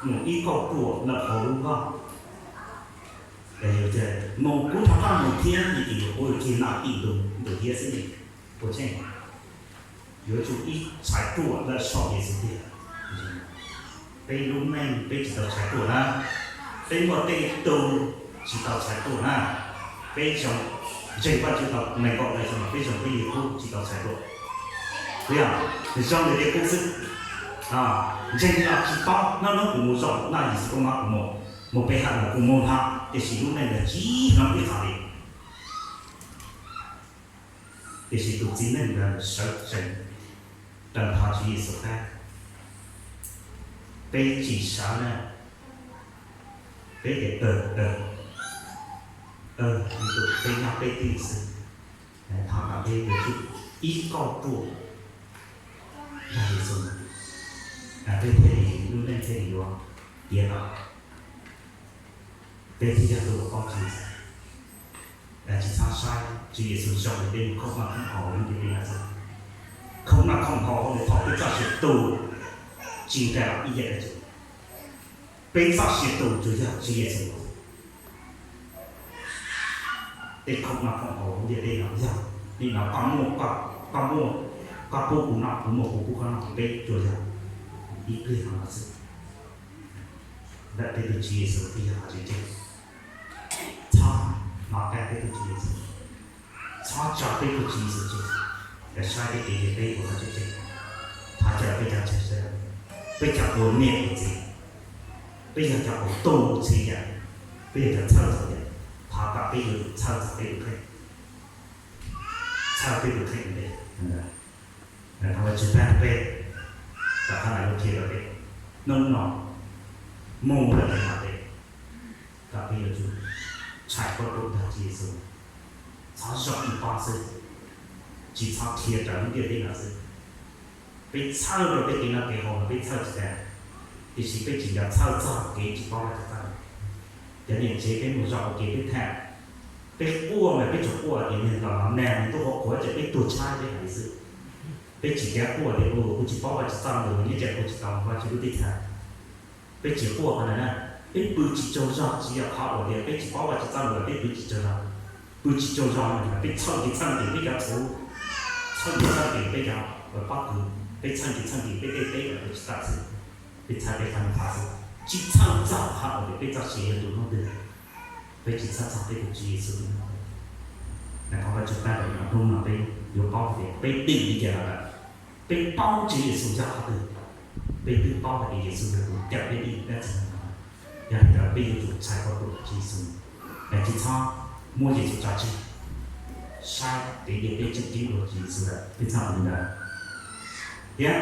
Mus ib kauj ruam lawm hauv lub nkoj, mus kuv rov qab mus thiab, nws ces yuav ua kiag naj tim ntug hiab xwb ne, ua tseeb, yuav tsum ib txhais ruam lawm saum Yexus tiag. Peb lub neej peb tsis tau txhais ruam na, peb muaj tej tug tsis tau txhais ruam na, peb zoo, ntseeg Vajtswv tau nees nkaum lawm xyoo no peb zoo peb li qub tsis tau txhais ruam. Yog zoo li tej qub xwb, ntseeg los tsis paub, noj hnub kuv mus zaum noj Yexus koob hmoov, kuv mus, mus pe hawm los kuv mus hlo, tiam sis lub neej ntawd tsis hnov ib qho li. Tiam sis tus txiv neej ntawd sawv tsees raws nrho Tswv Yexus qab. Peb tsis sawv na, peb tias, peb nyob peb tij xwb, thov kom peb yuav tsum ib kauj ruam nrog Yexus, peb thiaj li lub neej thiaj li yuav tiav tau. Peb thiaj yog tus uas paub Tswv Yexus. Tsis txhob saib Tswv Yexus zoo li peb mus khoom noj khoom haus lub ntiaj teb no xwb. Khoom noj khoom haus hauv lub thaum peb txoj sia tus tsis nqes los ib yam dab tsi. Peb txoj sia tus tsuas yog Tswv Yexus. Tej khoom noj khoom haus hauv ntiaj teb no yog nim no koj muaj, koj muaj, koj pub kuv noj, kuv muaj kuv pub koj noj, peb tsuas yog ib pliag no xwb. Ntawm peb tus Tswv Yexus twb yog qhov tseem ceeb. Txhob hnov qab peb tus Tswv Yexus, txhob tso peb tus Tswv Yexus tseg, saib peb kev ua teb ua qhov tseem ceeb. Thov caw peb cov ntseeg sawv daws, peb cov ua niam ua txiv, peb yog cov uas tu txhia yam, peb yog cov txhawj txhua yam, thov kom peb yuav tsum txhawj txog peb tus kheej, txhawj peb tus kheej ua ntej. Thov Vajtswv pab peb, kom qhov no yuav qhia rau peb hnub no mus lawm rau tom peb, kom peb yuav tsum txhais koj tus ntag Tswv Yexus, txhob zaum ib pob xwb, tsis txhob qhia raws lub ntiaj teb no xwb. Peb txhawj rau peb kev noj kev haus no peb txhawj tsis tas, tiam sis peb tsis nco txhawj txog kev tsis paub Vajtswv txoj lus. Cov niam tsev peb mus zaum ua ke peb tham, peb quaj mas peb tsuas quaj tias niag ntaus los nag nws tuaj qhuav qhuav ces peb tuag tshaib peb hais li xwb. Peb tsis kav quaj tias kuv tsis paub Vajtswv txoj lus nyob tsam kuv tsis tau Vajtswv lub teb chaws. Peb tsis quaj qhov ntawd na, peb pw tsis tsaug zog tsis yog qhov uas tias peb tsis paub Vajtswv txoj lus peb pw tsis tsaug zog. Pw tsis tsaug zog no peb txhawj ces txhawj ces peb cov txhuv, txhawj ces txhawj ces peb cov pob kws, peb txhawj ces txhawj ces peb tej teb los peb tsis tawm xwb. Peb txhawj peb qhov ntawd xwb, tsis txhawj txog qhov uas tias peb txoj sia yuav tu hnub twg. Peb tsis txhawj txog peb tus Tswv Yexus. Thov Vajtswv pab kom hnub no peb yuav paub tias peb dim li cas los lawm, peb paub Tswv Yexus yog qhov twg, peb twb paub hais tias Yexus yog tus cawm peb dim dab tsi no. Yog li ntawd peb yuav tsum txhais koj tus Tswv Yexus, es tsis txhob muab Yexus tso tseg, saib kev ua teb tseem ceeb dua Tswv Yexus lawm peb txhob ua li ntawd. Thiab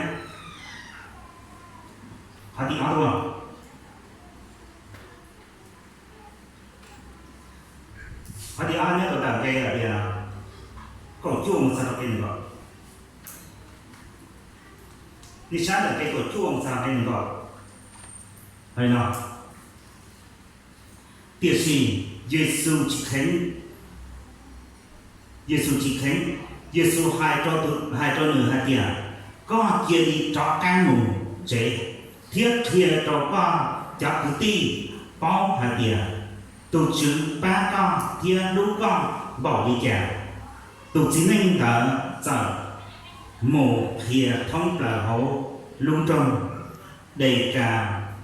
qhov tim ob tuaj, qhov tim ob nyob rau ntawm nqe tias kaum cuaj mus txog rau nqe nees nkaum. Nej saib ntawm nqe kaum cuaj mus txog nqe nees nkaum hais no, tiam sis Yexus tsis kheev. Yexus tsis kheev. Yexus hais rau, hais rau nws hais tias, koj cia li rov qab mus tsev thiab qhia rau koj cov kwv tij paub hais tias tus Tswv pab koj thiab hlub koj npaum li cas. Tus txiv neej ntawd txawm mus qhia thoob plaws hauv lub nroog Dekanpaulis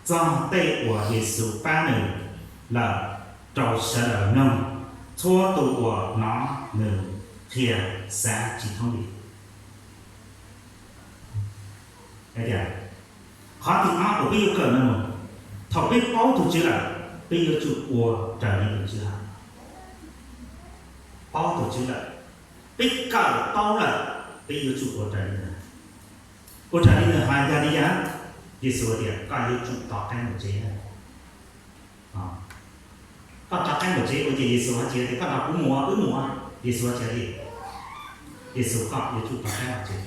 txog tej uas Yexus pab nws lawm rau sawv daws mloog. Txhua tus uas hnov nws qhia xav tsis thoob li. Qhov tim ob uas peb yuav kawm no, thaum peb paub tus Tswv lawm, peb yuav tsum ua raws li tus Tswv hais. Paub tus Tswv lawm, peb kawm paub lawm, peb yuav tsum ua raws li nws hais. Ua raws li nws hais yog li cas? Yexus tias koj yuav tsum rov qab mus tsev. Koj rov qab mus tsev ua ces Yexus hais tias koj nrog kuv mus, wb mus. Yexus hais tias, Yexus, koj yuav tsum rov qab mus tsev.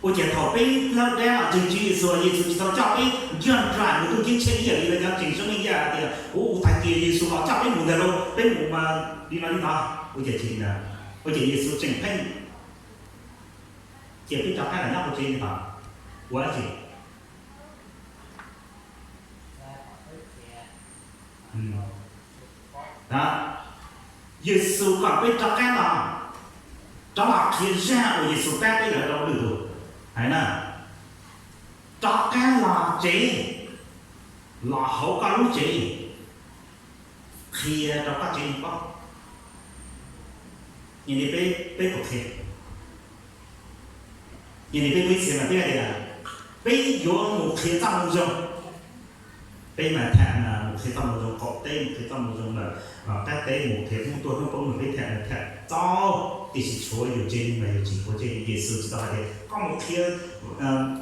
Ua cas thaum peb dab los ntseeg Tswv Yexus, Yexus tsis tau coj peb nrog nraim mus ntuj ceeb tsheej ib yam li lawv cov ntseeg Soob Neej Yaj hais tias kuv ua tag kiag Yexus los coj peb mus ntag lauj, peb mus mas li no li ntawd. Ua cas tsis li ntawd? Ua cas Yexus tseem pheej cia peb rov qab los nyob hauv tsev li ntawd? ua dab tsi? Yexus kom peb rov qab los, rov los qhia zaj uas Yexus pab peb lawm rau lwm tus. Hais na, rov qab los tsev, los hauv koj lub tsev, qhia rau koj tsev neeg paub. Peb puas qhia? Peb ib txhia mas peb hais tias peb yuav mus qhia txoj moo zoo. Peb mas tham mus qhia txoj moo zoo qaum teb, mus qhia txoj moo zoo lawm qab teb, mus qhia hnub tuaj hnub poob, mas peb tham tham txaus, tiam sis tshuav yus tsev neeg mas yus tsis qhuav tsev. Yexus tsis tau hais tias koj mus qhia,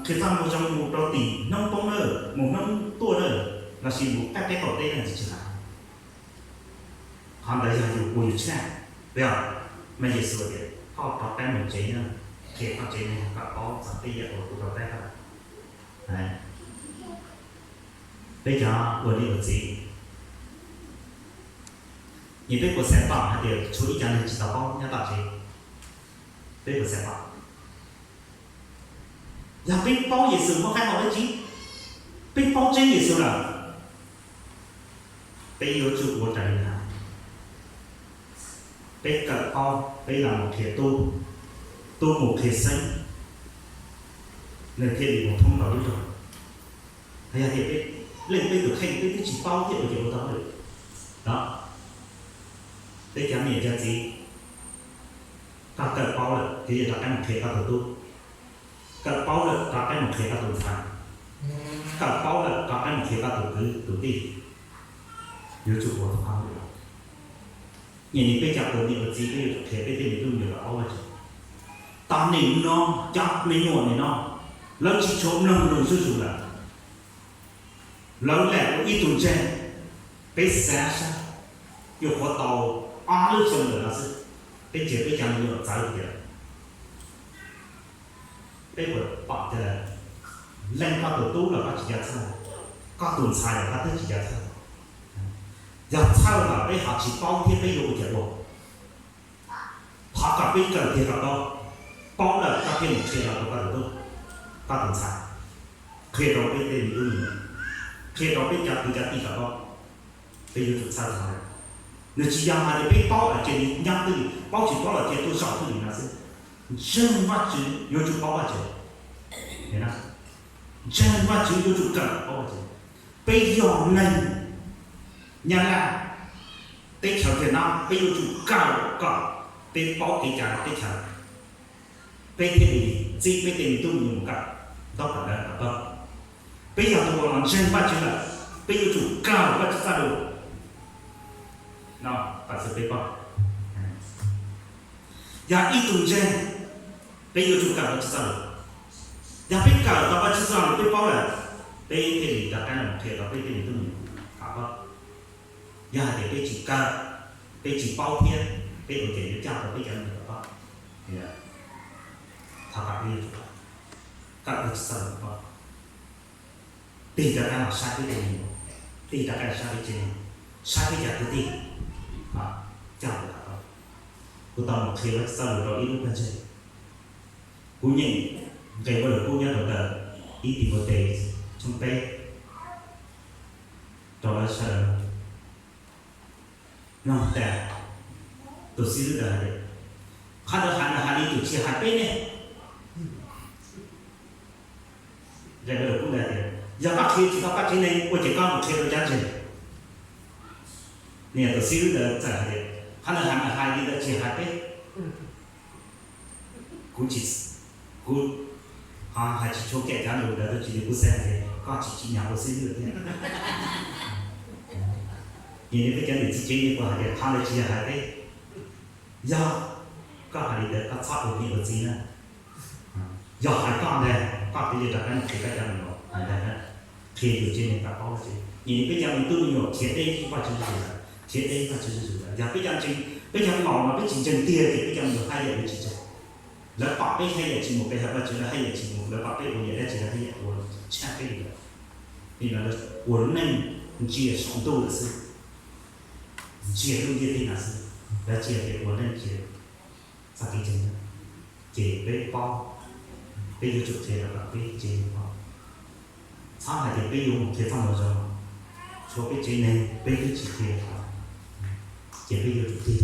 qhia txoj moo zoo mus rau tim hnub poob na, mus hnub tuaj na, lossis mus qab teb qaum teb na, tsis tsis hais. Qhov ntawd yog yus ua yus tshaj, yog. Mas Yexus tias koj rov qab mus tsev na, qhia koj tsev neeg kom paub txog tej yam uas kuv rov qab. Peb cov ua niam ua txiv, peb puas xav pom hais tias tshuav ib co neeg tsis tau paub nyob tom tsev? Peb puas xav pom? Yog peb paub Yexus muaj qab hau dab tsi, peb paub tseeb Yexus lawm, peb yuav tsum ua raws li ntawd. Peb kawm paub, peb los mus qhia tub, tub mus qhia xeeb, nws thiaj li mus thoob plaws lub zog. Yog tias peb, leej peb tus kheej peb twb tsis paub thiab ua cas ua tau li. Peb cov niam cov txiv, koj kawm paub lawm ces yuav rov qab mus qhia koj tus tub, kawm paub lawm rov qab mus qhia koj tus ntxhais, kawm paub lawm rov qab mus qhia koj tus kwv tus tij. Yuav tsum ua tau qhov ntawd. Nyem li peb cov ua niam ua txiv peb yuav tsum qhia peb tej me tub me nyuam kom paub Vajtswv. Tag nim no cov me nyuam nim no lawv tsis tshua mloog lus zuj zus lawm. Lawv lam ua ib tug ntseeg, peb xav saib, nyuam qhuav tau ob lub xyoo ntawm no xwb, peb ntsia peb cov me nyuam txawv tiag. Peb puas pom tias leej koj tus tub los koj tsis nco txhawj, koj tus ntxhais los koj twb tsis nco txhawj? Yog txhawj los peb ho tsis paub thiab peb yuav ua cas ua? Thov kom peb kawm tiag kom paub, paub lawm koj thiaj mus qhia los rau koj tus tub, koj tus ntxhais, qhia rau peb tej me tub me nyuam, qhia rau peb cov kwv cov tij kom paub. Peb yuav tsum txhawj txog lawm. Nws tsis yog hais tias peb paub los cia li nyob twj ywm, paub tsis paub los cia tuaj zaum twj ywm no xwb. Ntseeg Vajtswv yuav tsum paub Vajtswv. Ntseeg Vajtswv yuav tsum kawm paub Vajtswv. Peb yog neeg Nyab Laj teb chaws tiag no, peb yuav tsum kawm kom peb paub kev cai teb chaws, peb thiaj li txib peb tej me tub me nyuam mus kawm ntaub kawm ntawv kom paub. Peb yog tus uas los ntseeg Vajtswv lawm, peb yuav tsum kawm Vajtswv txoj lus no kom xwv peb paub. Yog ib tug ntseeg, peb yuav tsum kawm Vajtswv txoj lus. Yog peb kawm tau Vajtswv txoj lus peb paub lawm, peb thiaj li rov qab los qhia rau peb tej me tub me nyuam kom paub. Yog hais tias peb tsis kawm, peb tsis paub thiab, peb ua cas yuav coj tau peb cov me nyuam kom paub? Thov kom peb yuav tsum kawm Vajtswv txoj lus kom paub. Tig rov qab los saib peb tej me nyuam, tig rov qab los saib peb tsev neeg, saib peb cov kwv tij, coj lawv kom paub. Kuv tau mus qhia Vajtswv txoj lus rau ib lub pawg ntseeg. Kuv nyeem nqe Vajluskub nyob rau ntawm ib Timautes tshooj peb rau lawv sawv daws mloog tas. Tus xib hwb ntawd hais tias, qhov ntawd hais no hais li tus tsis hais peb ne. Nqe Vajluskub ntawd tias, yog koj qhia tsis tau koj tsev neeg ua cas koj mus qhia rau cov ntseeg? Niam tus xib hwb ntawd txawm hais tias, qhov ntawd hais no hais li ntawd tsis hais peb. Kuv tsis, kuv ho hais tsis tshua kiag cov lus ntawd, tab sis kuv xav hais tias koj tsis tsim nyog ua xib hwb thiab. Ces peb cov niam txiv tsev neeg puas hais tias qhov ntawd tsis yog hais peb? Yog koj hais li ntawd koj txhob ua niam ua txiv na. Yog hais koj ntag, koj twb yuav rov qab mus qhia koj cov me nyuam hais ntag, qhia yus tsev neeg kom paub Vajtswv. Nyem li peb cov me tub me nyuam khiav deb Vajtswv zuj zus lawm, khiav deb Vajtswv zuj zus lawm. Yog peb cov ntseeg, peb cov laus no peb tsis ntseeg tiag ces peb cov me nyuam haj yam yuav tsis ntseeg. Lawv pom peb haj yam tsis mus pe hawm Vajtswv, lawv haj yam tsis mus, lawv pom peb ua yam dab tsi lawv haj yam ua tshaj peb li lawm. Vim no lawv ua neej ntsia saum ntuj lawm xwb, ntsia lub ntiaj teb no xwb, lawv tsis hais tias ua neej ntsia txoj kev ntseeg. Ces peb paub, Peb yuav tsum qhia rau peb tsev neeg. Txhob hais tias peb yuav mus qhia txoj moo zoo, tshuav peb tsev neeg peb twb tsis qhia, ces peb yuav tsum tig